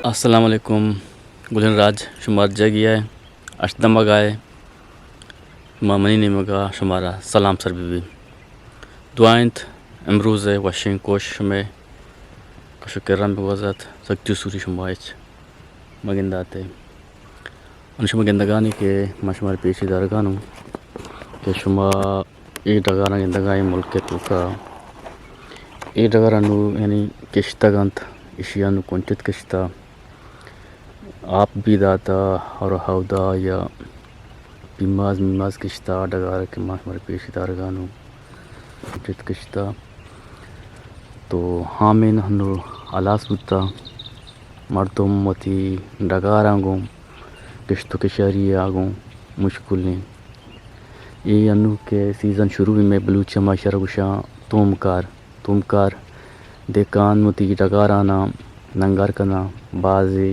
السلام علیکم۔ گلیں راج، شما ہر جاگہ ءَ، ہشت دمگ ءَ، ما منی نیمگ ءَ شمارا سلام سر بہ بی۔ دعا انت امروز ءِ وشیں کوش شمئے کش ءُ کرا بگوزت، سکتی ءُ سوری شما ہچ مگنداتے۔ انوں شما گندگانی کہ ما شمارا پیش دارگانوں کہ شما اے ڈگاراں گندگا اے ملک ءِ توکا اے ڈگار انوں یعنی کشتگ انت، ایشی انوں کنچت کشتا، آپ بھی داتا اور ہاودا یا پیماز میماز کشتا، ڈگار کہ ما شمارا پیش دارگانوں کنچت کشتا۔ تو ہامین انوں ہلاس بوتا، مردم وتی ڈگاراں گوں کشت ءُ کشاری ءَ گوں مشغول ایں۔ اے انوں کہ سیزن شروع بی، مئے بلوچی ءَ ما ایشرا گوشاں تومکار۔ تومکار دہکان وتی ڈگاراناں ننگار کناں، بازے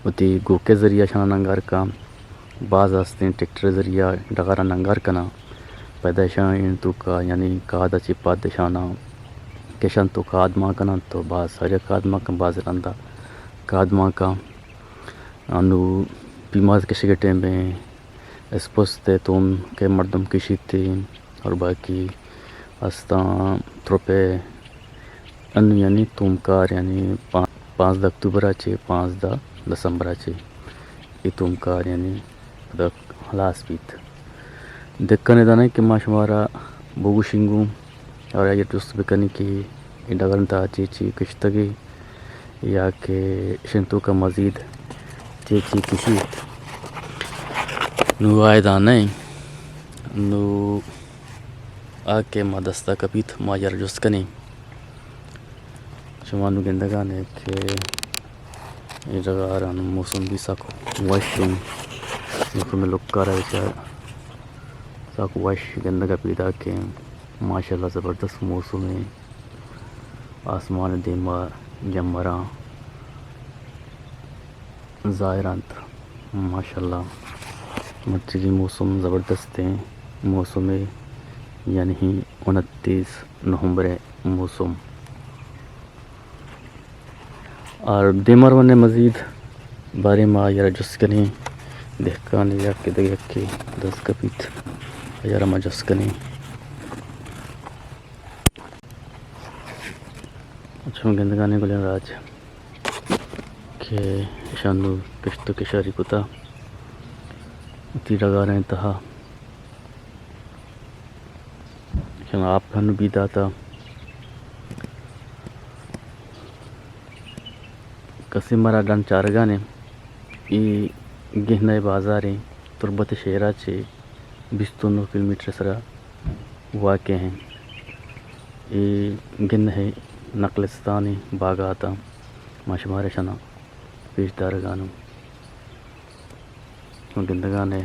وتی گوکے ذریعہ اشاناں ننگار کاں، باز ہستیں ٹریکٹر ذریعہ ڈگاراں ننگار کناں۔ پدا اشاں اے توکا یعنی کاد ءَ چہ پد اشاناں کشنت ءُ کاد مان کننت، تو باز ساریا کاد مان کن، باز رندا کاد مان کن۔ انوں پیماز کشگ ءِ ٹیم بیں، اسپست ءِ توم کہ مردم کشیت اور باقی استاں ترپ ءِ انوں یعنی تومکار یعنی پا-، پانزدہ اکتوبر ءَ چہ پانزدہ دسمبر ءَ چہ اے تومکار یعنی پدا ہلاس بیت۔ دہکان ءَ داناں کہ ما شمارا بگوشیں گوں اور آئی ءَ جست بکنیں کہ اے ڈگارانی تہا چے چے کشتگے یا کہ اشانی توکا مزید چے چے کشیت۔ نوں آئی داناں، نوں آ کہ ما دستا کپیت، ما آئی ءَ را جست کنیں۔ شما نوں گندگانے کہ اے ڈگار انوں موسم بھی سک وش ایں۔ موسم لکارا بچار سک وش گندگا پیداک ایں۔ ماشاءاللہ زبردست موسم ایں۔ آسمان دیما جمبراں ظاہر انت۔ ماشاءاللہ مرچیگی موسم زبردست ایں۔ موسم یعنی انتیس نومبر ءِ موسم۔ اور دیما رونے مزید بارے ما آئی ءَ را جست کنیں، دہکان یک دگہ یکے دست کپیت، آئی ءَ را ما جست کنیں۔ اچھا، من گندگانے گلیں راج کہ اشاں نوں کشت ءُ کشاری کتا وتی ڈگارانی تہا۔ چنا آپ ہن بی داتا۔ کسے مارا ڈن چارگانے، اے گہنہ بازاریں، تربت شہرا چے بیست و نو کلومیٹر سرا واقع ہیں۔ اے گہنہ نقلستانی باگاتا، ما شمارا شنا پیش دارگانوں۔ گندگانے۔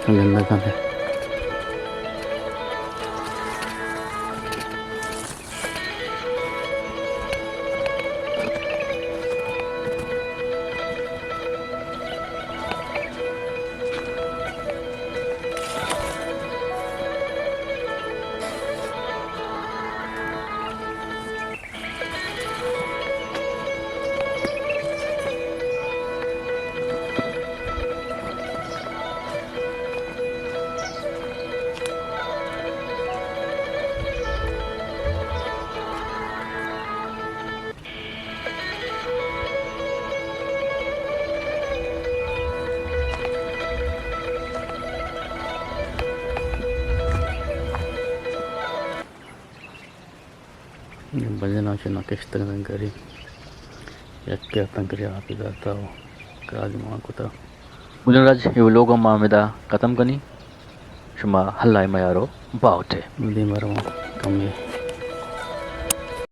گندگانے۔ بجنا چہ نہ کشتگ نہ گری، یکے اتاں گری آپی داتا و کراجی مان کتا۔ گلیں راج، اے ولوگ ءَ ما ہمدا ختم کنی۔ شما اللہ ءِ میار ءُ باہوٹ ئے۔ دیما رواں کمے